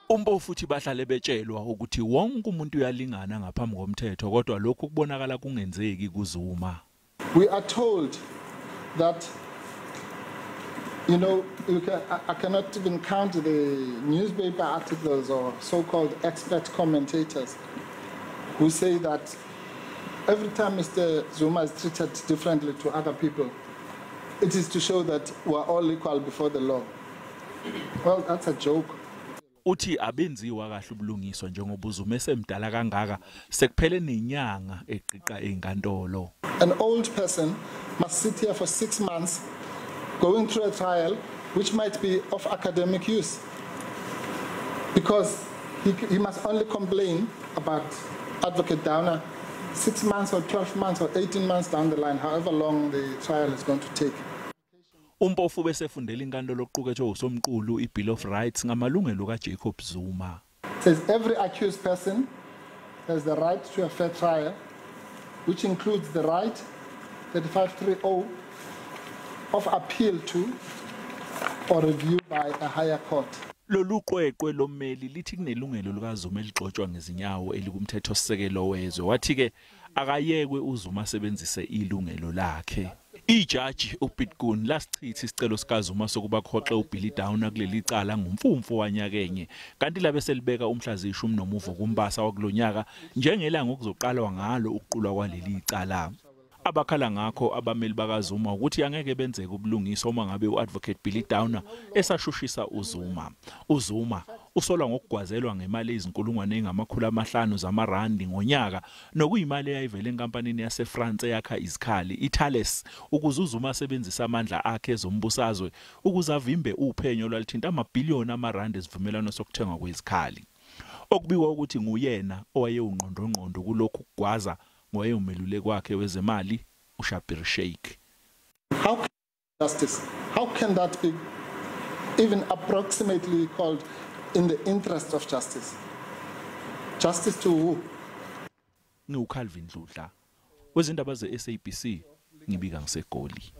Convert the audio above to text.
UMpofu uthi bahlale betshelwa ukuthi wonke umuntu uyalingana ngaphambi komthetho, kodwa lokhu kubonakala kungenzeki kuZuma. We are told that, I cannot even count the newspaper articles or so-called expert commentators who say that every time Mr. Zuma is treated differently to other people, it is to show that we're all equal before the law. Well, that's a joke. Uthi abenziwa kahle ubulungiswa njengoba uZuma esemdala kangaka, sekuphele nenyanga eqiqa enkantolo. An old person must sit here for 6 months going through a trial which might be of academic use, because he must only complain about Advocate Downer 6 months or 12 months or 18 months down the line, however long the trial is going to take. UMpofu besefundela inkantolo oqukethwe usomqulu iBill of Rights ngamalungelo kaJacob Zuma. It says every accused person has the right to a fair trial, which includes the right 3530 of appeal to or review by a higher court. Lolu qweqwe lommeli lithi kunelungelo likaZuma eligxotshwa ngezinyawo elikumthethosisekelo wezwe. Wathi ke akayekwe uZuma asebenzise ilungelo lakhe. Ijaji uBitcoin lasichitha isicelo sikaZuma sokuba khoxe uBilly Downer kuleli cala ngumfumfu wanyakenye, kanti labe selibeka umhla zi-10 kuMbasa wakulonyaka njengelanga okuzoqalwa ngalo ukuqulwa kwaleli cala. Abakhala ngakho abameli bakaZuma ukuthi angeke benzeke ubulungiswa uma ngabe uAdvocate Billy Downer esashushisa uZuma. UZuma usolwa ngokugwazelwa ngemali ezinkulungwane engama500 zamarandi ngonyaka, nokuyimali eyayivela enkampanini yaseFrance eyakha izikhali iThales, ukuze uZuma asebenzise amandla akhe ezombusazwe ukuze avimbe uphenyo lwalithinta amabhiliyoni amarandi esivumelwano sokuthengwa kwezikhali. Okubikwa ukuthi nguyena owayewungqondongqondo kulokhu kugwaza ngowayemeluleki wakhe wezemali uShabir Sheikh. How can justice, how can that be even approximately called in the interest of justice? Justice to who? NgiwuCalvin Dludla wezindaba ze-SABC, ngibika ngiseGoli.